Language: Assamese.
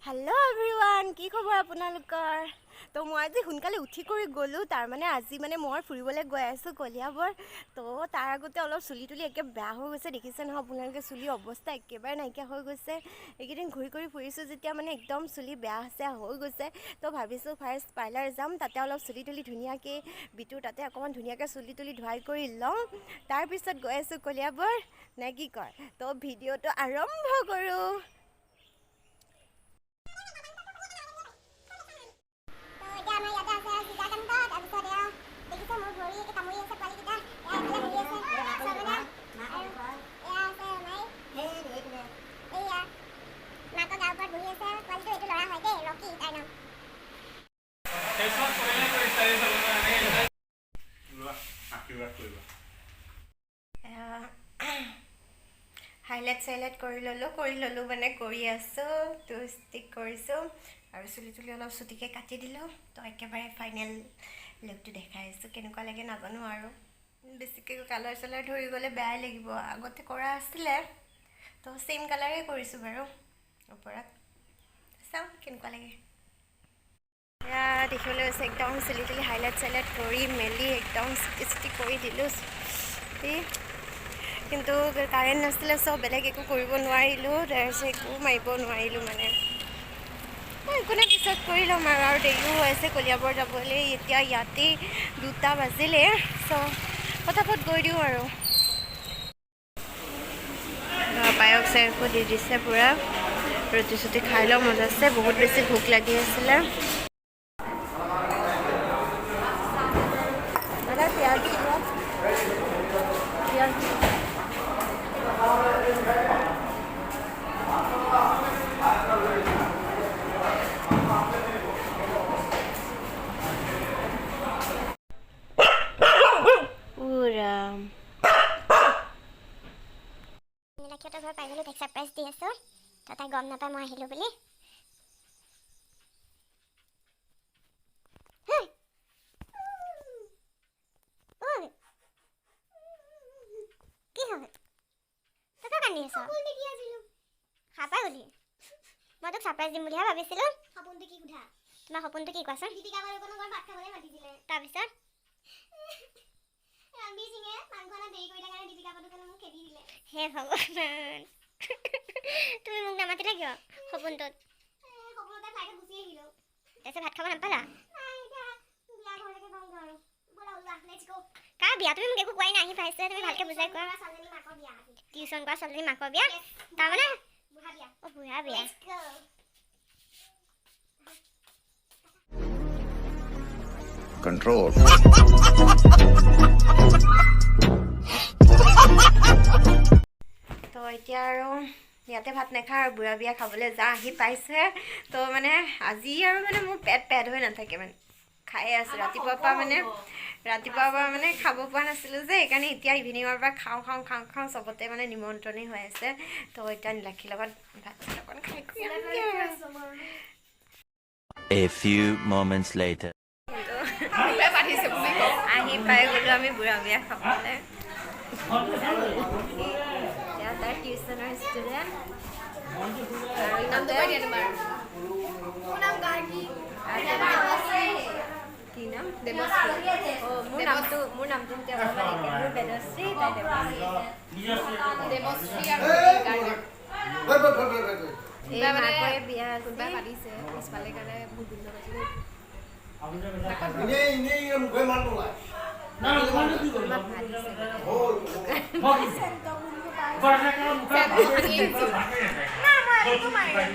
হেল্ল' এভৰিৱান, কি খবৰ আপোনালোকৰ? তো মই আজি সোনকালে উঠি কৰি গ'লোঁ। তাৰমানে আজি মানে মই ফুৰিবলৈ গৈ আছোঁ কলিয়াবৰ। তো তাৰ আগতে অলপ চুলি তুলি একে বেয়া হৈ গৈছে, দেখিছে নহয় আপোনালোকে? চুলিৰ অৱস্থা একেবাৰে নাইকিয়া হৈ গৈছে। এইকেইদিন ঘূৰি কৰি ফুৰিছোঁ যেতিয়া মানে একদম চুলি বেয়া চেয়া হৈ গৈছে। তো ভাবিছোঁ ফাৰ্ষ্ট পাৰ্লাৰ যাম, তাতে অলপ চুলি তুলি ধুনীয়াকৈ বিটোৰ তাতে অকণমান ধুনীয়াকৈ চুলি তুলি ধুৱাই কৰি লওঁ, তাৰপিছত গৈ আছোঁ কলিয়াবৰ, নে কি কয়? তো ভিডিঅ'টো আৰম্ভ কৰোঁ। তো এতিয়া আমাৰ ইয়াতে আছে সীতাকান্ত। তাৰপিছত এয়া দেখিছে, মোৰ ভৰি কামুৰি আছে পোৱালিকেইটা। এয়া এইফালে বহি আছে শৰ্মিলা আৰু এয়া আছে মাই। এইয়া মাকৰ গাৰ ওপৰত বহি আছে পোৱালিটো। এইটো ল'ৰা হয় দেই, ৰকি তাৰ নাম। ফেচৱাছ কৰিলে কৰি ষ্টাইল চাব কাৰণে লোৱা, আশীৰ্বাদ কৰিবা। হাইলাইট চাইলাইট কৰি ল'লোঁ, কৰি ল'লোঁ মানে কৰি আছোঁ, তো ষ্টিক কৰিছোঁ আৰু চুলি তুলি অলপ চুটিকৈ কাটি দিলোঁ। তো একেবাৰে ফাইনেল লুকটো দেখাই আছোঁ, কেনেকুৱা লাগে নাজানো আৰু। বেছিকৈ কালাৰ চালাৰ ধৰি গ'লে বেয়াই লাগিব। আগতে কৰা আছিলে, তো ছেইম কালাৰেই কৰিছোঁ বাৰু ওপৰত। চাওঁ কেনেকুৱা লাগে। এয়া দেখিবলৈ হৈছে, একদম চুলি তুলি হাইলাইট চাইলাইট কৰি মেলি একদম চুটি চুটি কৰি দিলোঁ। এই কিন্তু কাৰেণ্ট নাছিলে, চব বেলেগ একো কৰিব নোৱাৰিলোঁ। তাৰপিছত একো মাৰিব নোৱাৰিলোঁ মানে। একো নাই, পিছত কৰি ল'ম আৰু। আৰু দেৰিও হৈ আছে কলিয়াবৰ যাবলৈ। এতিয়া ইয়াতেই 2টা বাজিলে, চ' ফটাফট গৈ দিওঁ আৰু। পায়স চায়সো দি দিছে পূৰা। ৰুটি চুটি খাই লওঁ, মজা আছে। বহুত বেছি ভোক লাগি আছিলে। দাদা, পিঁয়াজ দিব, পিঁয়াজ দিব। পূৰা নীলাক্ষীহঁতৰ ঘৰ পাই গ'লোঁ। তাইক ছাৰপ্ৰাইজ দি আছোঁ। তো তাই গম নাপায় মই আহিলোঁ বুলি। হেই! ঐ! কি হ'ল? তই কিয় কান্দি আছ? সাৰ পাই গ'লি? মই তোক ছাৰপ্ৰাইজ দিম বুলিহে ভাবিছিলোঁ। সপোনটো কি সোধা? তোমাৰ সপোনটো কি কোৱাচোন। দীপিকা পাডুকনৰ ঘৰত ভাত খাবলৈ মাতিছিলে। তাৰপিছত? ৰণবীৰ সিঙে মাংস অনা দেৰি কৰিলে কাৰণে দীপিকা পাডুকনে মোক খেদি দিলে। হে ভগৱান, তুমি মোক নামাতিলা কিয় সপোনটোত? সপোনতে ফ্লাইটত গুচি আহিলোঁ। তাৰপিছত ভাত খাব নাপালা? নাই, এতিয়া বিয়া ঘৰলৈকে যাওঁগৈ আৰু। ব'লা, ওলোৱা, let's গ'। কাৰ বিয়া? তুমি মোক একো কোৱাই নাই। আহি পাইছে, তুমি ভালকৈ বুজাই কোৱা। ছোৱালীজনী মাকৰ বিয়া আজি। টিউশ্যন কৰা ছোৱালীজনী মাকৰ বিয়া তাৰমানে? বুঢ়া বিয়া। অ', বুঢ়া বিয়া। Let's গ'। Control. তো এতিয়া আৰু ইয়াতে ভাত নাখাওঁ আৰু, বুঢ়া বিয়া খাবলৈ যাওঁ। আহি পাইছে। তো মানে আজি আৰু মানে মোৰ পেট পেট হৈ নাথাকে, মানে খায়ে আছোঁ ৰাতিপুৱাৰ পৰা। মানে ৰাতিপুৱাৰ পৰা মানে খাব পৰা নাছিলোঁ যে, সেইকাৰণে এতিয়া ইভিনিঙৰ পৰা খাওঁ খাওঁ খাওঁ খাওঁ। চবতে মানে নিমন্ত্ৰণেই হৈ আছে। তো এতিয়া নীলাক্ষীৰ লগত ভাত চাত অকণ খাই কৰি আহোঁগৈ আৰু। A few moments later. আহি পাই গ'লোঁ আমি বুঢ়া বিয়া খাবলৈ। এতিয়া তাৰ টিউচনৰ ষ্টুডেণ্ট আৰু কি নাম? অঁ, মোৰ নামটো এতিয়া অকণমান একে। মোৰ বেদশ্ৰী, তাই দেৱশ্ৰী। এই মাকৰে বিয়া আছে। পাতিছে পিছফালে কাৰণে বহুত গোন্ধ পাইছিলোঁ। এনেই মুখে মাত নোলায়। কোনোবা ভাজিছে। মই না, মই একো মাৰি